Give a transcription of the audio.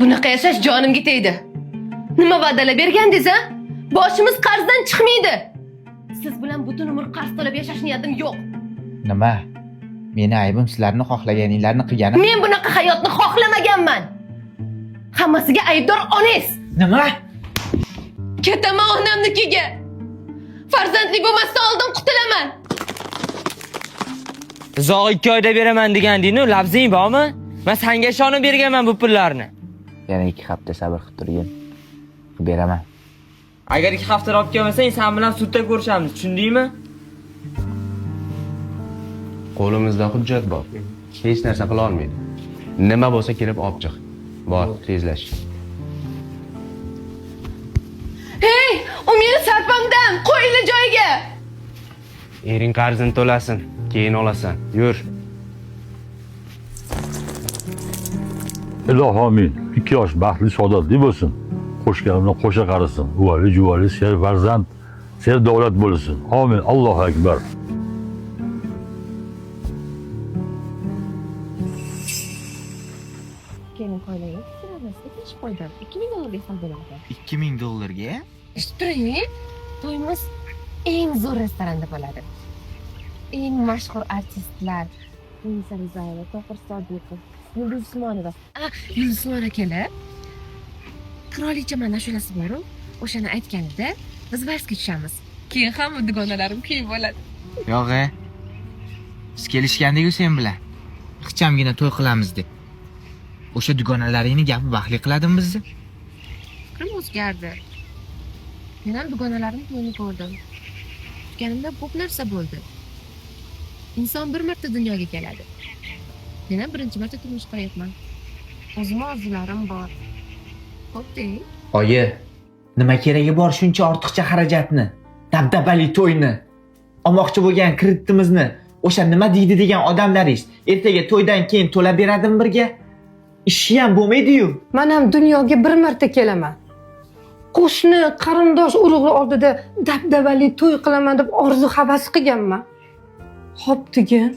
Bunaqa yashash jonimga tegdi. Nima va'dalar bergandingiz, a? Boshimiz qarzdan chiqmaydi. Siz bilan butun umr qarz to'lab yashash niyatim yo'q. Nima? Meni aybim sizlarni xohlaganinglarni qilganim. Men bunaqa hayotni xohlamaganman. Hammasiga aybdor onangiz. Nima? Ketaman onamnikiga. Farzandli bo'lmasdan oldin qutulaman. Zog' 2 oyda beraman deganding-ku, labzing bormi? Men senga ishonib berganman bu pullarni. Yana 2 hafta sabr qilib turgin. Qilib beraman. Agar 2 haftada olib kelmasang, sen bilan sudda ko'rishamiz, tushundingmi? Qo'limizda hujjat bor. Hech narsa qila olmaydi. Nima bo'lsa kelib olib chiq. Bor, tezlash. Hey, u meni sarpamdan qo'yinglar joyiga. Ering qarzini to'lasin, keyin olasan. Yur. Ilohi amin. Ikki yosh baxtli saodatli bo'lsin. Qo'shgani bilan qo'sha qarisin. Uvali juvali ser farzand, ser davlat bo'lsin. Amin. Allohu akbar. Keyin qo'ylaylik. Sizlarni qo'ydim. 2000 dollarga hisob bo'ladi. 2000 dollarga? Eshitib turing, to'yimiz eng zo'r restoranda bo'ladi. Eng mashhur artistlar Munisa Rizayeva, Tohir Sodiqov, Yulduz Usmonova. Ah, Yulduz Usmonova kelib, qirolicha mana ashulasi boru, o'shani aytganida biz valsga tushamiz. Keyin hamma dugonalarim kuyib bo'ladi. Yo'q, e. Biz kelishgandik-ku sen bilan. Ixchamgina to'y qilamiz deb. O'sha dugonalaringni gapi baxtli qiladimi bizni? Fikrim o'zgardi. Men ham dugonalarim to'yini ko'rdim. Kutganimda ko'p narsa bo'ldi. Inson bir marta dunyoga keladi. Men ham birinchi marta turmush quryapman. O'zimni orzularim bor. Xo'p deng. Oyi, nima keragi bor shuncha ortiqcha xarajatni? Dabdabali to'yni. Olmoqchi bo'lgan kreditimizni o'sha nima deydi degan odamlaringiz ertaga to'ydan keyin to'lab beradimi birga? Ishi ham bo'lmaydi-yu. Man ham dunyoga bir marta kelaman. Qo'shni, qarindosh, urug'lar oldida dabdabali to'y qilaman deb orzu havas qilganman. Hop degin.